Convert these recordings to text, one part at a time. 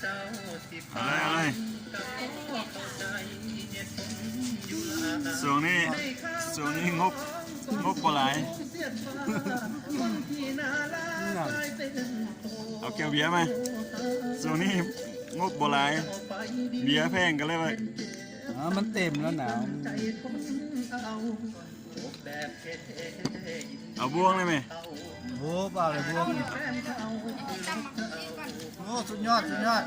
ເອົາເລີຍ ເອົາເລີຍ. ຊ່ວງນີ້ ຊ່ວງນີ້ງົບ ງົບບໍ່ຫຼາຍ. ເອົາແກ້ວເບຍມາ. ຊ່ວງນີ້ງົບບໍ່ຫຼາຍ ເບຍແພງ ກໍເລີຍວ່າ ອໍ ມັນເຕັມແລ້ວນະ. ເອົາບ່ວງໄດ້ໄໝ? ໂອ້ ບໍ່ເອົາເລີຍບ່ວງ. ໂອ້ ສຸດຍອດ ສຸດຍອດ.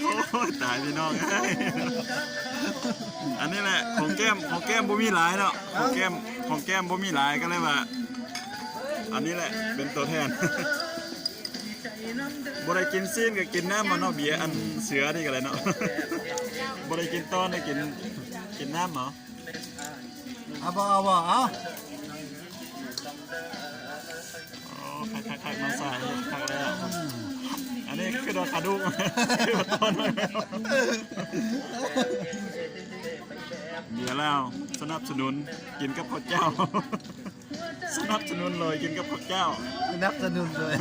ໂອ້ຍ ຕາຍພີ່ນ້ອງເອີຍ. ອັນນີ້ແຫຼະ ຂອງແກ້ມ ຂອງແກ້ມບໍ່ມີຫຼາຍເນາະ. ຂອງແກ້ມ ຂອງແກ້ມບໍ່ມີຫຼາຍ ກໍເລີຍວ່າ ອັນນີ້ແຫຼະເປັນຕົວແທນ. ບໍ່ໄດ້ກິນຊີ້ນກໍກິນນ້ຳເອົາເນາະ ເບຍອັນເສືອນີ້ກໍໄດ້ເນາະ. ບໍ່ໄດ້ກິນຕອນ ໄດ້ກິນ ກິນນ້ຳເອົາ. ເອົາບໍ່ ເອົາບໍ່ ເອົາ. ໂອ້ ຄັກໆໆ ນ້ອງຊາຍ ຄັກແລ້ວ. ອັນນີ້ຄືດອກຂາດຸກ ເບຍລາວສະໜັບສະໜູນ ກິນກັບເຂົ້າເຈົ້າ. ສະໜັບສະໜູນໂດຍ ກິນກັບເຂົ້າເຈົ້າ. ສະໜັບສະໜູນໂດຍ.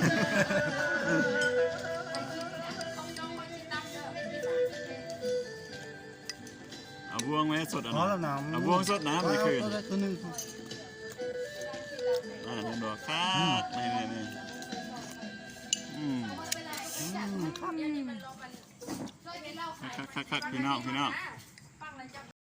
ເອົາບ່ວງໄວ້ສົດເອົາ ພໍແລ້ວນະ. ເອົາບ່ວງສົດນະ ອືມ ໃນຄືນ ເອົາຕົວໜຶ່ງ. ອ່າ ເຫັນບໍ່ ຄັກ ອືມ ນີ້ໆໆ. ອືມ ຄັກໆໆ ພີ່ນ້ອງ ພີ່ນ້ອງ.